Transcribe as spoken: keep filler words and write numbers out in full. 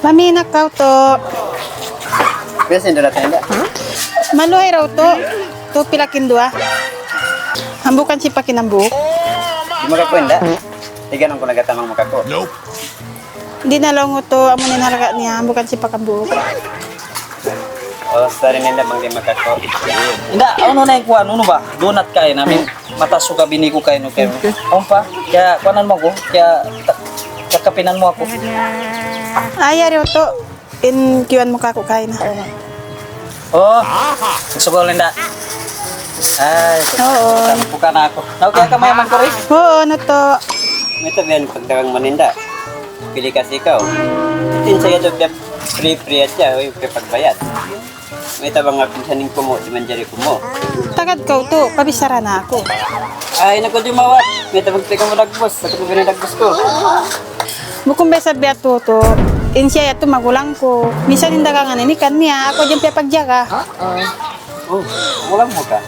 Mami, nakaw to. Biya' sin duwa ta inda'. Maluhay raw to. To pila kinduwa. Hambuuk kan sipak in hambuuk. Di' makaku' inda'. Tiga nang ku nagatamang makaku'. Di' na laung to, amu na in halga' niya, hambuuk kan sipak hambuuk. Oh, sorry na inda' bang di' makaku'. Inda', unu na in kuwan, unu ba? Donut kain, amin. Mataas suga bini ku kain, okay. Umpa, kaya kuwanan mu aku, kaya ta-, kakapinan mu aku. Ay, yari to. In kiwan mu kaku' kain na. Oh, sugul inda'. Ay, oo. Bukan aku. Na, okay ka mayaman ku rin? Oo, na to. Mayta' biya' in pagdagang maninda'. Pili kasi ikaw. In saya to, free, free aja, uy, pagbayad. Mayta' bang pinsan in kumu', di' manjari kumu'. Tagad kaw to, pabichara na aku. Ay, naku, di' mawat. Mayta' bang pika mu dagbus, aku tu bini dagbus ku. Bukun biya' sa biya' tu, tu. In siya yadtu magulang ku. Minsan in dagangan ini kan niya, aku hadja in piyapagjaga. Oh, magulang mu ka?